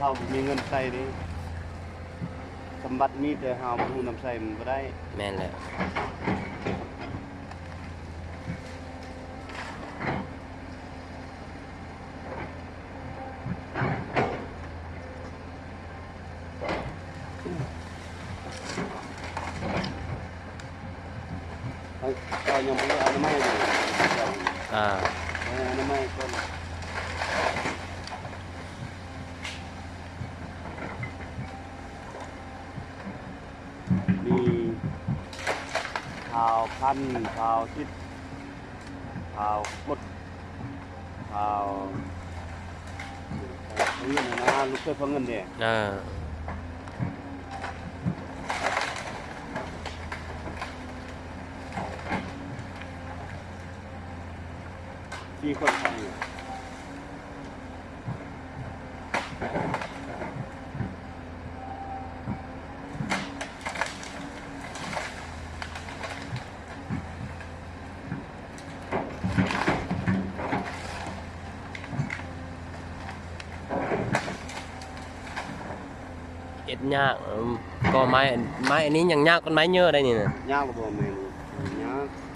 ເຮົາບໍ່ມີເງິນໃຊ້ເດ້ ສຳບັດມີ ແຕ່ເຮົາບໍ່ຮູ້ນຳໃຊ້ມັນບໍ່ໄດ້. ແມ່ນແຫຼະ. ເຂົາເຈົ້າຍັງບໍ່ໄດ້ອະນາໄມຢູ່. ອ່າ ເອີ ອະນາໄມກ່ອນ. ມີ ທ້າວພັນ ທ້າວສິດ ທ້າວກົດ ທ້າວ ເພິ່ນນະ ລູກເຂີຍພໍ່ເງິນເດ້. ເອີ ສີ່ຄົນ. ເຮັດຍາກ ເອີ ກໍໄມ້ ໄມ້ອັນນີ້ຍັງຍາກກວ່າໄມ້ເຍີໄດ໋ນີ້ນະ. ຍາກບໍ່ແມ່ນ ຍາກ.